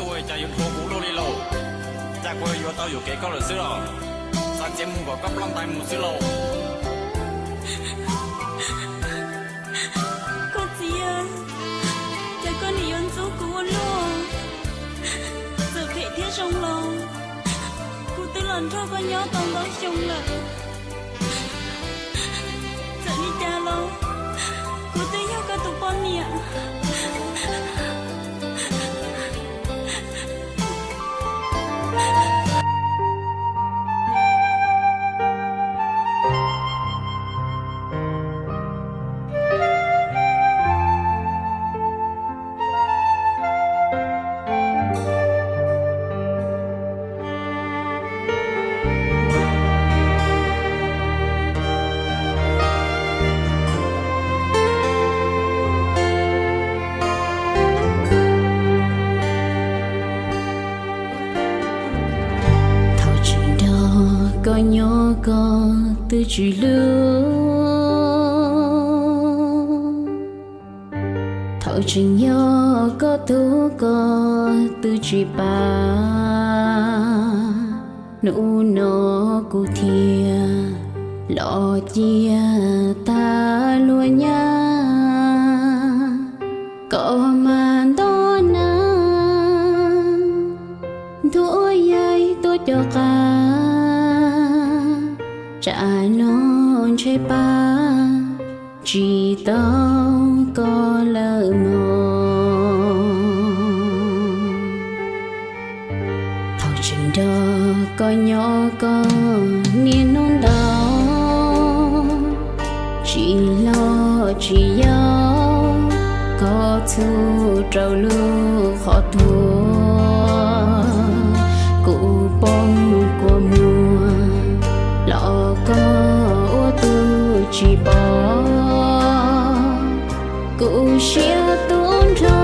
Ua cas yuav hlub kuv luaj li lauj? Cas kuv yuav tau yuam kev koj lawm xwb los? Xav txiav mus kom koj ploj ntais mus xwb lauj. Koj txiv, cas koj nim yuav ntxub kuv ua luaj? Txawm phem thiab zoo los kuv twb los nrog koj nyob tau ntau xyoo lawm. Txawm li cas los kuv twb yog koj tus poj niam. Thaum tseem nrog koj nyob koj twb tsis hlub, thaum tseem yog koj tug koj twb tsis pab. Hnub no kuv thiaj los cia tag luag nyab, koj mas nto na, nthuav yaig tuaj cov qab, tsam no ntshe pab tsis tau koj lawm mog. Thaum tseem nrog koj nyob koj niaj hnub ntaus, tsis loj tsis yau, koj txhub rau lub qhov tuag. Kuv poob kua muag los koj ua tus tsis pom, kuv siab tu nrho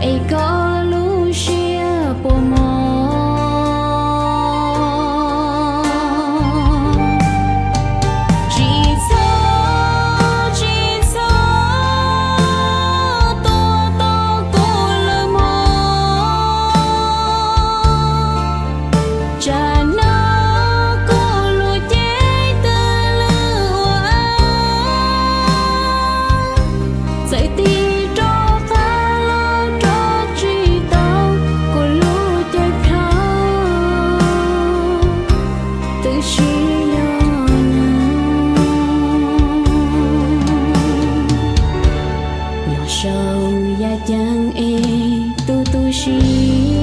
es koj lub siab puas mos. Tsis txhob, tsis txhob tua tau kuv lawm mog. Tsam no kuv lub cev twb lwj ua av, txawm tig rov qab los rov tsis tau kuv lub cev plho, twb tsis yog nws. Nyob saum yaj ceeb es tu tu siab,